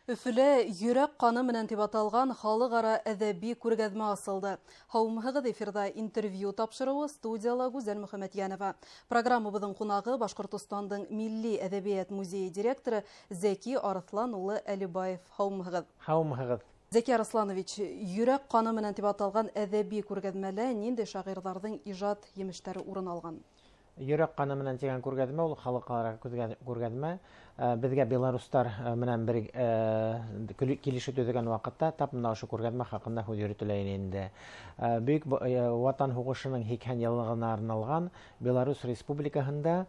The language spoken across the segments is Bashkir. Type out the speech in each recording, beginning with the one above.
Өфөлә «Йөрәк ҡаны менән» тип аталған халыҡ-ара әҙәби күргәҙмә асылды. Һаумыһығыҙ, эфирҙа «Интервью» тапшырыуы, студияла Гүзәл Мөхәмәтйәнова. Программабыҙҙың ҡунағы Башҡортостандың Милли әҙәбиәт музейы директоры Зәки Арыҫлан улы Әлибаев. Һаумыһығыҙ. Һаумыһығыҙ. Зәки Арысланович, «Йөрәк ҡаны менән» тип аталған әҙәби күргәҙмәлә ниндәй шағирҙарҙың ижад емештәре урын алған? «Йөрәк ҡаны менән» тигән күргәҙмә ул халыҡ-ара күргәҙмә. Беҙгә белорустар менән бер килешеү төҙөгән ваҡытта тап мына ошо күргәҙмә хаҡында һүҙ йөрөтөлә ине инде. Бөйөк Ватан һуғышының 80 йыллығына арналған Беларусь Республикаһында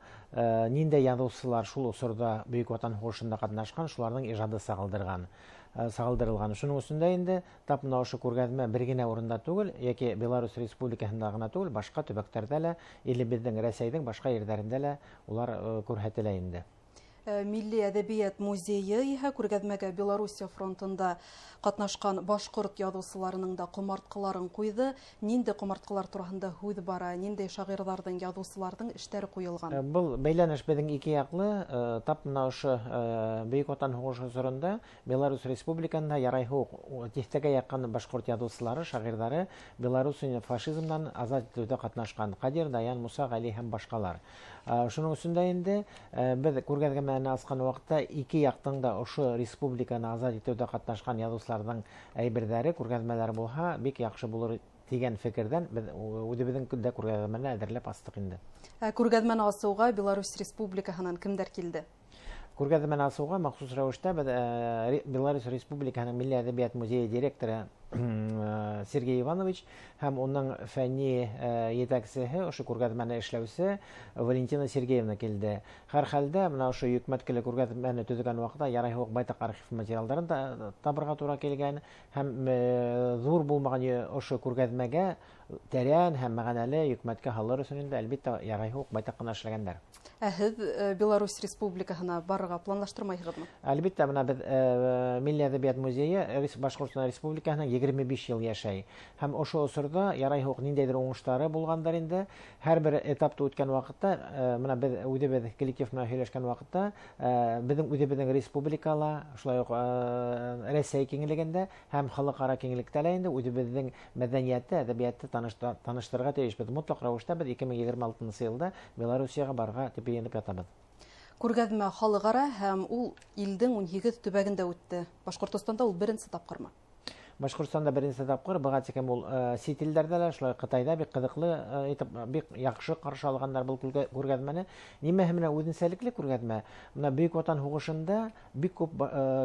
ниндәй яҙыусылар шул осорҙа Бөйөк Ватан һуғышында ҡатнашҡан, шуларҙың ижады сағылдырылған. Шуның өсөн дә инде тап мына ошо күргәҙмә бер генә урында түгел, йәки Беларусь Республикаһында ғына түгел, башҡа төбәктәрҙә лә, илебеҙҙең, Рәсәйҙең башҡа ерҙәрендә лә улар күрһәтелә инде. Милли әҙәбиәт музейы иһә күргәҙмәгә Белоруссия фронтында ҡатнашҡан башҡорт яҙыусыларының да ҡомартҡыларын ҡуйҙы. Ниндәй ҡомартҡылар тураһында һүҙ бара, ниндәй шағирҙарҙың, яҙыусыларҙың эштәре ҡуйылған? Был бәйләнеш беҙҙең ике яҡлы. Тап мына ошо Бөйөк Ватан һуғышы осоронда Беларусь Республикаһында ярайһы уҡ тиҫтәгә яҡын башҡорт яҙыусылары, шағирҙары Белоруссияны фашизмдан азат итеүҙә ҡатнашҡан. Ҡадир, Даян, Муса, Ғәли һәм башҡалар. Шуның өсөн дә инде беҙ күргәҙмәне асҡан ваҡытта ике яҡтың да ошо республиканы азат итеүҙә ҡатнашҡан яҙыусыларҙың әйберҙәре, күргәҙмәләре булһа, бик яҡшы булыр тигән фекерҙән беҙ үҙебеҙҙең дә күргәҙмәне әҙерләп астыҡ инде. Күргәҙмәне асыуға Беларусь Республикаһынан кемдәр килде? Күргәҙмәне асыуға махсус рәүештә беҙ Беларусь Республикаһының Милли әҙәбиәт музейы директоры Сергей Иванович һәм уның фәнни етәксеһе, ошо күргәҙмәне эшләүсе Валентина Сергеевна килде. Һәр хәлдә мына ошо йөкмәткеле күргәҙмәне төҙөгән ваҡытта ярайһы уҡ байтаҡ архив материалдарын да табырға тура килгән һәм ҙур булмаған ошо күргәҙмәгә тәрән һәм мәғәнәле йөкмәткә һалыр өсөн инде әлбиттә ярайһы уҡ байтаҡ ҡына эшләгәндәр. Ә һеҙ Беларусь Республикаһына барырға планлаштырмайһығыҙмы? Әлбиттә, мына беҙ Милли әҙәбиәт музейы Башҡортостан Республикаһының 25 йыл йәшәй. Һәм ошо осорҙа ярайһы уҡ ниндәйҙер уңыштары булғандар инде. Һәр бер этапты үткән ваҡытта, мына беҙ үҙебеҙ коллектив менән һөйләшкән ваҡытта, беҙҙең үҙебеҙҙең республикала, шулай уҡ Рәсәй киңлегендә һәм халыҡ-ара киңлектә лә инде үҙебеҙҙең мәҙәниәтте, әҙәбиәтте таныштырырға тейешбеҙ. Мотлаҡ рәүештә беҙ 2026 йылда Белоруссияға барырға тип йыйынып ятабыҙ. Күргәҙмә халыҡ-ара һәм ул илдең 18 төбәгендә үтте. Башҡортостанда ул беренсе тапҡырмы? Башҡортостанда беренсе тапҡыр, быға тиклем ул сит илдәрҙә лә, шулай Ҡытайҙа бик ҡыҙыҡлы итеп, бик яҡшы ҡаршы алғандар был күргәҙмәне. Нимәһе менән үҙенсәлекле күргәҙмә? Мына Бөйөк Ватан һуғышында бик күп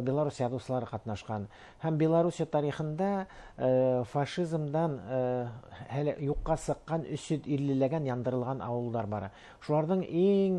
белорус яҙыусылары ҡатнашҡан. Һәм Белоруссия тарихында фашизмдан әле юҡҡа сыҡҡан өс йөҙ иллеләгән яндырылған ауылдар бар. Шуларҙың иң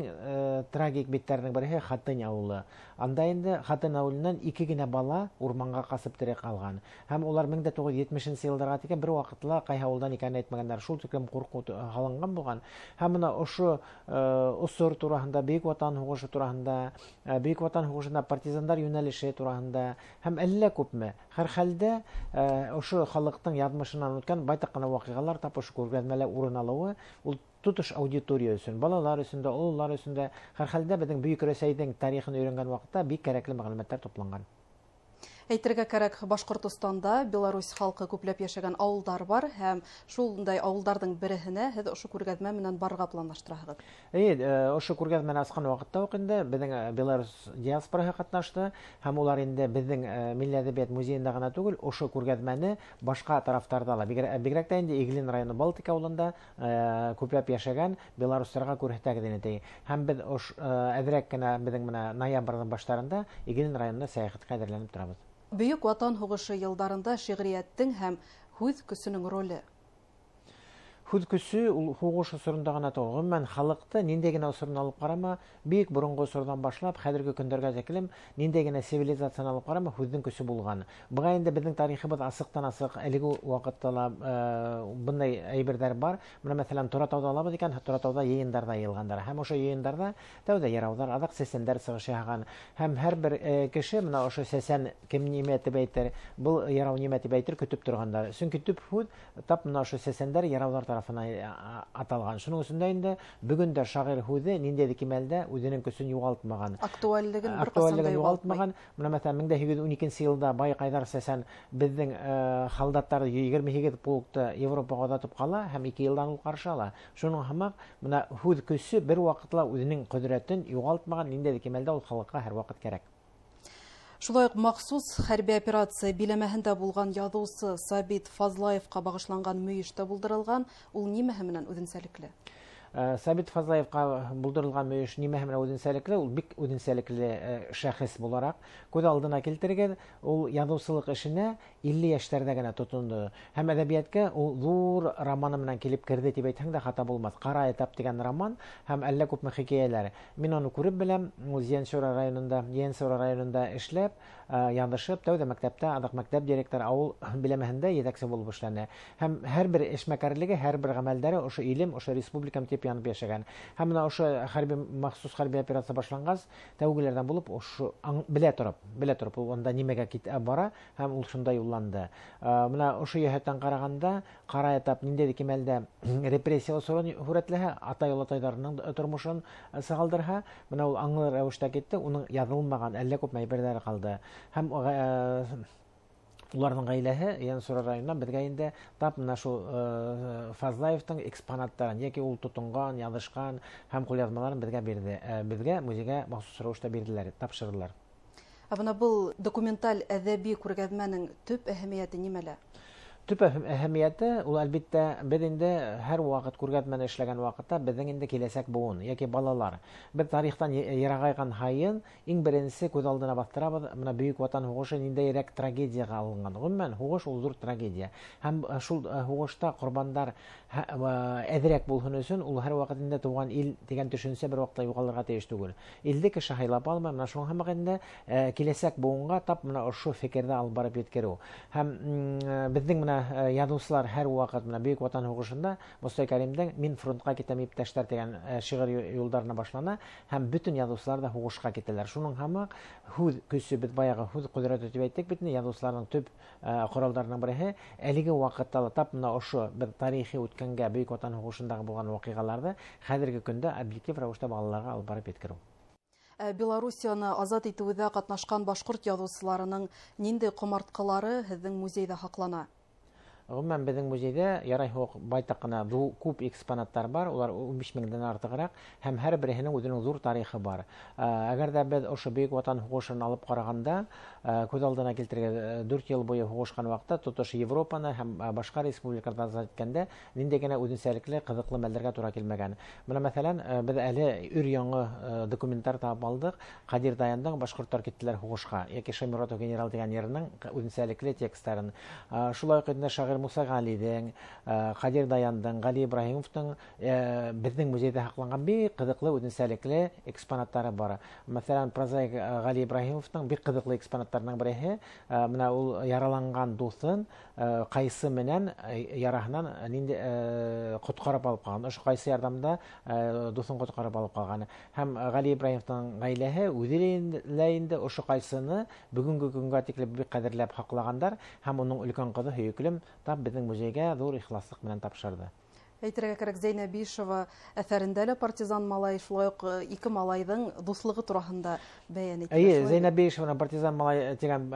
трагик биттәренең береһе Хатынь ауылы. Анда инде Хатынь ауылынан ике генә бала урманға ҡасып тере ҡалған. Һәм улар мең дә туғыҙ йөҙ етмешенсе йылдарға тиклем бер ваҡытта ла ҡайһы ауылдан икәнен әйтмәгәндәр. Шул тиклем ҡурҡыу һалынған булған. Һәм мына ошо осор тураһында, Бөйөк Ватан һуғышы тураһында, Бөйөк Ватан һуғышында партизандар йүнәлеше тураһында һәм әллә күпме. Һәр хәлдә ошо халыҡтың яҙмышынан үткән байтаҡ ҡына ваҡиғалар тап ошо күргәҙмәлә урын алыуы ул тотош аудитория өсөн, балалар өсөн дә, ололар өсөн дә, һәр хәлдә беҙҙең Бөйөк Рәсәйҙең тарихын өйрәнгән ваҡытта бик кәрәкле мәғлүмәттәр тупланған. Әйтергә кәрәк, Башҡортостанда Беларусь халҡы күпләп йәшәгән ауылдар бар һәм шундай ауылдарҙың береһенә һеҙ ошо күргәҙмә менән барырға планлаштыраһығыҙ. Эйе, ошо күргәҙмәне асҡан ваҡытта уҡ инде беҙҙең Беларусь диаспораһы ҡатнашты һәм улар инде беҙҙең Милли әҙәбиәт музейында ғына түгел, ошо күргәҙмәне башҡа тарафтарҙа ла, бигерәк тә инде Иглин районы Балтика ауылында күпләп йәшәгән белорустарға күрһәтәгеҙ ине ти. Һәм беҙ әҙерәк кенә беҙҙең менә ноябрҙең баштарында Иглин районына сәйәхәткә әҙерләнеп торабыҙ. Бөйөк Ватан һуғышы йылдарында шиғриәттең һәм һүҙ көсөнөң роле. Һүҙ көсө ул һуғыш осоронда ғына түгел, ғөмүмән халыҡты ниндәй генә осорон алып ҡарама, бик боронғо осорҙан башлап хәҙерге көндәргә тиклем ниндәй генә цивилизацияны алып ҡарама, һүҙҙең көсө булған. Быға инде беҙҙең тарихыбыҙ асыҡтан-асыҡ әлеге ваҡытта ла бындай әйберҙәр бар. Бына мәҫәлән, Торатауҙа алабыҙ икән, Торатауҙа йыйындарҙа йыйылғандар. Һәм ошо йыйындарҙа тәүҙә йырауҙар, аҙаҡ сәсәндәр сығыш яһаған. Һәм һәр бер кеше мына ошо сәсән кем нимә тип әйтер, был йырау нимә тип әйтер көтөп торғандар. Сөнки төп һүҙ тап мына ошо сәсәндәр, йырауҙар тарафынан тарафынан аталған. Шуның өсөн дә инде бөгөн дә шағир һүҙе ниндәйҙер кимәлдә үҙенең көсөн юғалтмаған. Актуальлеген бер ҡасан да юғалтмаған. Бына мәҫәлән, 1812 йылда Бай Ҡайҙар Сәсән беҙҙең һалдаттарҙы 28 полкты Европаға оҙатып ҡала һәм 2 йылдан ул ҡаршы ала. Шуның һымаҡ бына һүҙ көсө бер ваҡытта ла үҙенең ҡөҙрәтен юғалтмаған, ниндәйҙер кимәлдә ул халыҡҡа һәр ваҡыт кәрәк. Шулай уҡ махсус хәрби операция биләмәһендә булған яҙыусы Сабит Фазлаевҡа бағышланған мөйөш тә булдырылған. Ул нимәһе менән үҙенсәлекле? Сабит Фазлаевҡа булдырылған мөйөш нимәһе менән үҙенсәлекле? Ул бик үҙенсәлекле шәхес булараҡ күҙ алдына килтергән. Ул яҙыусылыҡ эшенә 50 йәштәрҙә генә тотондо. Һәм әҙәбиәткә ул ҙур романы менән килеп керҙе тип әйтһәң дә хата булмаҫ. Ҡара этап тигән роман һәм әллә күпме хикәйәләр. Мин уны күреп беләм. Ул Ейәнсура районында эшләп, яҙышып, тәүҙә мәктәптә, аҙаҡ мәктәп директоры, ауыл биләмәһендә етәксе булып эшләне. Һәм һәр бер эшмәкәрлеге, һәр бер ғәмәлдәре ошо илем, ошо республикам тип янып йәшәгән. Һәм бына ошо махсус хәрби операция башланғас, тәүгеләрҙән булып ошо белә тороп ул унда нимәгә китә бара һәм ул шунда юлланды. Бына ошо йәһәттән ҡарағанда, ҡара этап ниндәйҙер кимәлдә репрессия осорон һүрәтләһә, атай-олатайҙарының тормошон сағылдырһа, бына ул аңлы рәүештә китте, уның яҙылмаған әллә күп әйберҙәре ҡалды. Һәм уларҙың ғаиләһе Ейәнсура районынан беҙгә инде тап мына шул Фазлаевтың экспонаттарын, йәки ул тотонған, яҙышҡан һәм ҡулъяҙмаларын беҙгә бирҙе. Беҙгә музейға махсус рәүештә бирҙеләр, тапшырҙылар. Ә бына был документаль әҙәби күргәҙмәнең төп әһәмиәте нимәлә? Төп әһәмиәте ул, әлбиттә, беҙ инде һәр ваҡыт күргәҙмәне эшләгән ваҡытта беҙҙең инде киләсәк быуын йәки балалар. Беҙ тарихтан йырағайған һайын иң беренсе күҙ алдына баҫтырабыҙ, бына Бөйөк Ватан һуғышы ниндәйерәк трагедияға алынған. Ғөмүмән, һуғыш ул ҙур трагедия. Һәм шул һуғышта ҡорбандар әҙерәк булһын өсөн ул һәр ваҡыт инде тыуған ил тигән төшөнсә бер ваҡытта юғалырға тейеш түгел. Илде кеше һайлап алмай, бына шуның һымаҡ инде киләсәк быуынға тап бына ошо фекерҙе алып барып еткереү. Һәм беҙҙең бына яҙыусылар һәр ваҡыт бына Бөйөк Ватан һуғышында Мостай Кәримдең «Мин фронтҡа китәм, иптәштәр» тигән шиғыр юлдарына башлана һәм бөтөн яҙыусылар ҙа һуғышҡа китәләр. Шуның һымаҡ һүҙ көсө, беҙ баяғы һүҙ ҡөҙрәте тип әйттек бит инде, яҙыусыларҙың төп ҡоралдарының береһе. Әлеге ваҡытта ла тап бына ошо беҙ тарихи үткәнгә, Бөйөк Ватан һуғышындағы булған ваҡиғаларҙы хәҙерге көндә объектив рәүештә балаларға алып барып еткереү. Белоруссияны азат итеүҙә ҡатнашҡан башҡорт яҙыусыларының ниндәй ҡомартҡылары һеҙҙең музейҙа һаҡлана? Ғөмүмән, беҙҙең музейҙә ярай һуҡ байтаҡ ҡына күп экспонаттар бар, улар 15 меңдән артығыраҡ, һәм һәр береһенең үҙенең ҙур тарихы бар. Әгәр ҙә беҙ ошо Бөйөк Ватан һуғышын алып ҡарағанда, күҙ алдына килтергән 4 йыл буйы һуғышҡан ваҡытта тотош Европаны һәм башҡа республикаларҙы азат иткәндә ниндәй генә үҙенсәлекле, ҡыҙыҡлы мәлдәргә тура килмәгән. Бына мәҫәлән, беҙ әле өр-яңы документтар табып алдыҡ. Ҡадир Даяндың «Башҡорттар киттеләр һуғышҡа» йәки «Шайморатов генерал» тигән йырының үҙенсәлекле тексттарын. Шулай уҡ инде шағир Муса Ғәлиҙең, Ҡадир Даяндың, Ғәли Ибраһимовтың беҙҙең музейҙа һаҡланған бик ҡыҙыҡлы үҙенсәлекле экспонаттары бар. Мәҫәлән, прозаик Ғәли Ибраһимовтың бик ҡыҙыҡлы экспонаттарының береһе, бына ул яраланған дуҫын ҡайсы менән яраһынан ниндәй ҡотҡарып алып ҡалған. Ошо ҡайсы ярҙамында дуҫын ҡотҡарып алып ҡалған. Һәм Ғәли Ибраһимовтың ғаиләһе үҙе лә инде ошо ҡайсыны бөгөнгө көнгә тиклем бик ҡәҙерләп һаҡлағандар, һәм уның өлкән ҡыҙы һөйөклөм тап беҙҙең музейгә ҙур ихласлыҡ менән тапшырҙы. Әйтергә кәрәк, Зәйнәб Бишева әҫәрендә лә партизан малай, шулай уҡ ике малайҙың дуҫлығы тураһында бәйән ителә. Эйе, Зәйнәб Бишеваның «Партизан малай» тигән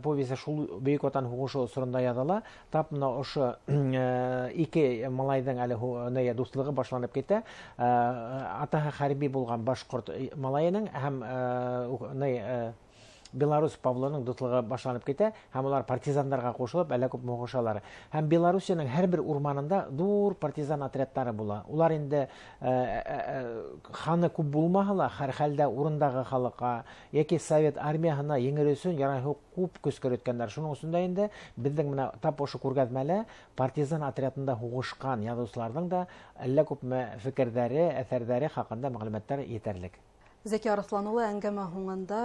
повесі шул Бөйөк Ватан һуғышы осоронда яҙыла. Тап бына ошо ике малайҙың әле дуҫлығы башланып китә. Атаһы хәрби булған башҡорт малайының һәм Беларусь Павлоның дуҫлығы башланып китә, һәм улар партизандарға ҡушылып әллә күп һуғышалар. Һәм Белоруссияның һәр бер урманында ҙур партизан отрядтары була. Улар инде ханы күп булмаһа ла, һәр хәлдә урындағы халыҡҡа йәки совет армияһына еңер өсөн ярай күп көс көрөткәндәр. Шуның өсөн дә инде беҙҙең менә тап ошо күргәҙмәлә партизан отрядында һуғышҡан яҙыусыларҙың да әллә күпме фекерҙәре, әҫәрҙәре хаҡында мәғлүмәттәр етерлек. Зәки Арыҫлан улы, әңгәмә һуңында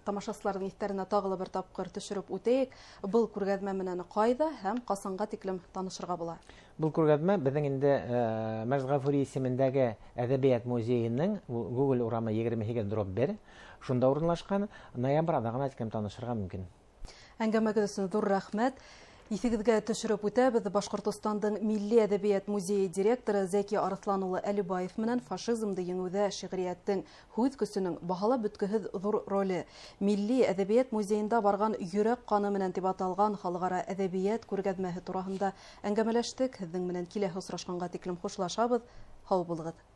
тамашасыларҙың иҫтәренә тағы ла бер тапҡыр төшөрөп үтәйек. Был күргәҙмә менән ҡайҙа һәм ҡасанға тиклем танышырға була? Был күргәҙмә беҙҙең инде Мәжит Ғафури исемендәге әҙәбиәт музейының Гоголь урамы 28/1 шунда урынлашҡан. Ноябрь аҙағына тиклем танышырға мөмкин. Әңгәмәгеҙ өсөн ҙур рәхмәт. Иҫегеҙгә төшөрөп үтәбеҙ, Башҡортостандың Милли әҙәбиәт музейы директоры Зәки Арыҫлан улы Әлибаев менән фашизмды еңеүҙә шиғриәттең, һүҙ көсөнөң баһалап бөткөһөҙ ҙур роле, Милли әҙәбиәт музейында барған «Йөрәк ҡаны менән» тип аталған халыҡ-ара әҙәбиәт күргәҙмәһе тураһында әңгәмәләштек. Һеҙҙең менән киләһе осрашҡанға тиклем хушлашабыҙ. Һау булығыҙ.